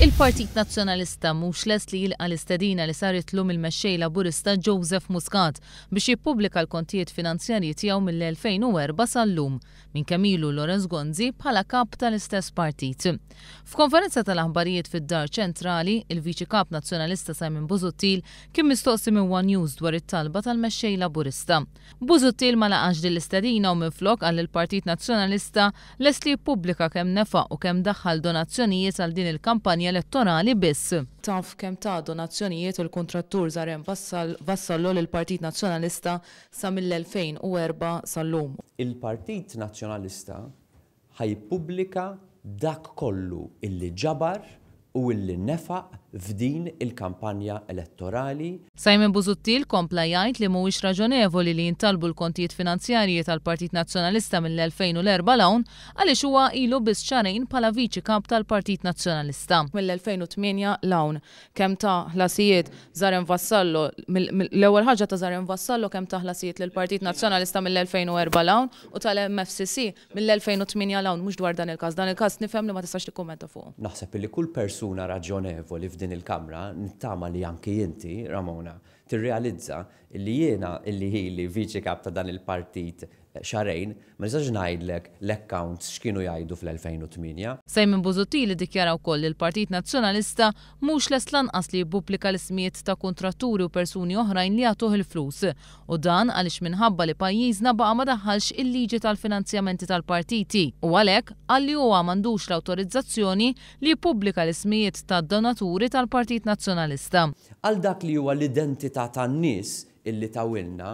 Il-Partit Nazzjonalista mhux lest li jilqa' l-istedina li saritlu mill-Mexxej Laburista Joseph Muscat biex jippubblika l-kontijiet finanzjarji tiegħu mill-2004 sal-lum, minn kemm ilu Lawrence Gonzi bħala Kap tal-istess partit. F'konferenza tal-aħbarijiet fid-Dar Ċentrali, il-Viċi Kap Nazzjonalista Simon Busuttil kien mistoqsi minn one News dwar it-talba tal-Mexxej Laburista. Busuttil ma laqax din l-istedina u minflok qal li l-Partit Nazzjonalista lest li jippubblika kemm nefaq u kemm daħħal donazzjonijiet għal din il-kampanja elettorali biss. Taf kemm ta donazzjonijiet il-kuntrattur Zaren Vassallo lill-Partit Nazzjonalista sa mill-2004 sal-lum. Il-Partit Nazzjonalista ħa jippubblika dak kollu illi ġabar u illi nefaq f'din il-kampanja elettorali. Simon Busuttil kompla jgħid li mhuwiex raġonevoli li jintalbu l-kontijiet finanzjarji tal-Partit Nazzjonalista mill-2004 'l hawn għaliex huwa ilu biss xahrejn bħala Viċi Kap tal-Partit Nazzjonalista. Mill-2008 'l hawn, kemm ta ħlasijiet Zaren Vassallo, l-ewwel ħaġa ta' Zaren Vassallo kemm ta ħlasijiet lill-Partit Nazzjonalista mill-2004 'l hawn u tal-MFCC Mill-2008 'l hawn, mhux dwar dan il-każ. Dan il-każ nifhem li ma tistax tikkummenta fuqu. Naħseb illi kull persuna raġjonevoli f'din il-Kamra, nittama li anki inti, Ramona, tirrealizza illi jiena illi ili Viċi Kap ta' dan il-partit xahrejn, ma nistax ngħidlek l-accounts x'kienu jgħidu fl-2008. Simon Busuttil iddikjara wkoll li l-Partit Nazzjonalista mhux lest lanqas li jippubblika l-ismijiet ta' kuntratturi u persuni oħrajn li jagħtuh il-flus U dan għaliex minħabba li pajjiżna baqa' ma daħħalx il-liġi tal-finanzjamenti tal-partiti u għalhekk qal li huwa m'għandux l-awtorizzazzjoni li jippubblika l-ismijiet ta' donaturi tal-Partit Nazzjonalista. Għal dak li huwa l-identità tan-nies illi tawilna,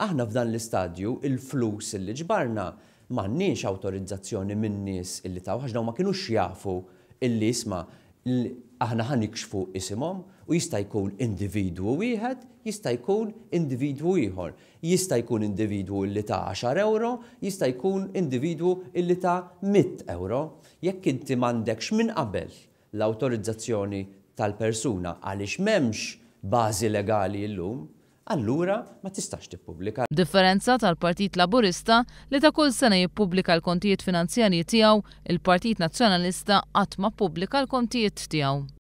aħna f'dan l-istadju il-flus illi ġbarna m'għandniex awtorizzazzjoni min-nies illi taw għax dawn ma kinux jafu illi isma' aħna ħa nikxfu isimhom u jista' jkun individwu wieħed, jista' jkun individwu ieħor. Jista' jkun individwu illi ta għaxar ewro, jista' jkun individwu illi ta mitt ewro. Jekk inti m'għandekx minn qabel l-awtorizzazzjoni tal-persuna għaliex m'hemmx bażi legali llum, allura ma tistax tippubblika. B'differenza tal-Partit Laburista li ta' kull sena jippubblika l-kontijiet finanzjarji tiegħu, il-Partit Nazzjonalista qatt ma ppubblika l-kontijiet tiegħu.